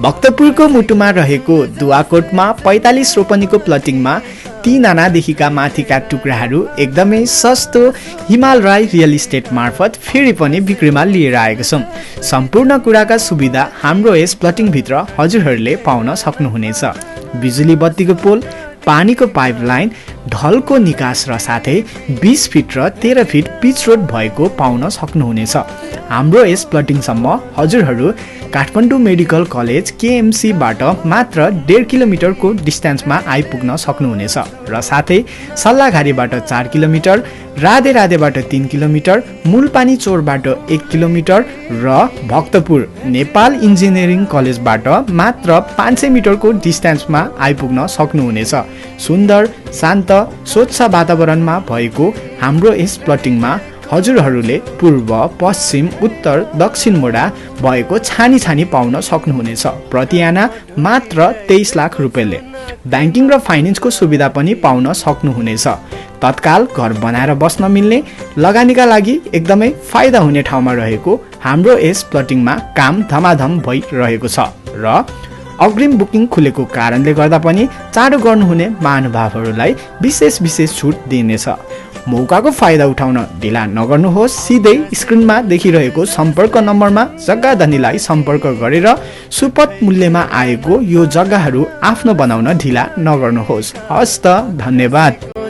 भक्तपुरको मुटुमा रहेको दुवाकोटमा 45 रोपनीको प्लटिङमा 3 आनादेखिका माथिका टुक्राहरू एकदमै सस्तो हिमाल राई रियल इस्टेट मार्फत फेरि पनि बिक्रीमा लिएर आएको छौँ। सम्पूर्ण कुराका सुविधा हाम्रो यस प्लटिङभित्र हजुरहरूले पाउन सक्नुहुनेछ। बिजुली बत्तीको पोल, पानीको पाइपलाइन, ढलको निकास र साथै 20 फिट र 13 फिट पिच रोड भएको पाउन सक्नुहुनेछ। हाम्रो यस प्लटिङसम्म हजुरहरू काठमाडौँ मेडिकल कलेज केएमसीबाट मात्र 1.5 किलोमिटरको डिस्टेन्समा आइपुग्न सक्नुहुनेछ र साथै सल्लाघारीबाट 4 किलोमिटर, राधेराधेबाट 3 किलोमिटर, मूलपानी चोरबाट 1 किलोमिटर र भक्तपुर नेपाल इन्जिनियरिङ कलेजबाट मात्र 500 मिटरको डिस्टेन्समा आइपुग्न सक्नुहुनेछ। सुन्दर, शान्त, स्वच्छ वातावरणमा भएको हाम्रो यस प्लटिङमा हजुरहरूले पूर्व, पश्चिम, उत्तर, दक्षिण मोडा भएको छानी छानी पाउन सक्नुहुनेछ। प्रति आना मात्र 23 लाख रुपैयाँले। ब्याङ्किङ र फाइनेन्सको सुविधा पनि पाउन सक्नुहुनेछ। तत्काल घर बनाएर बस्न मिल्ने, लगानीका लागि एकदमै फाइदा हुने ठाउँमा रहेको हाम्रो यस प्लटिङमा काम धमाधम भइरहेको छ र अग्रिम बुकिङ खुलेको कारणले गर्दा पनि चाँडो गर्नुहुने महानुभावहरूलाई विशेष छुट दिइनेछ। मौकाको फाइदा उठाउन ढिला नगर्नुहोस्। सिधै स्क्रिनमा देखिरहेको सम्पर्क नम्बरमा जग्गा धनीलाई सम्पर्क गरेर सुपथ मूल्यमा आएको यो जग्गाहरू आफ्नो बनाउन ढिला नगर्नुहोस्। हस्त, धन्यवाद।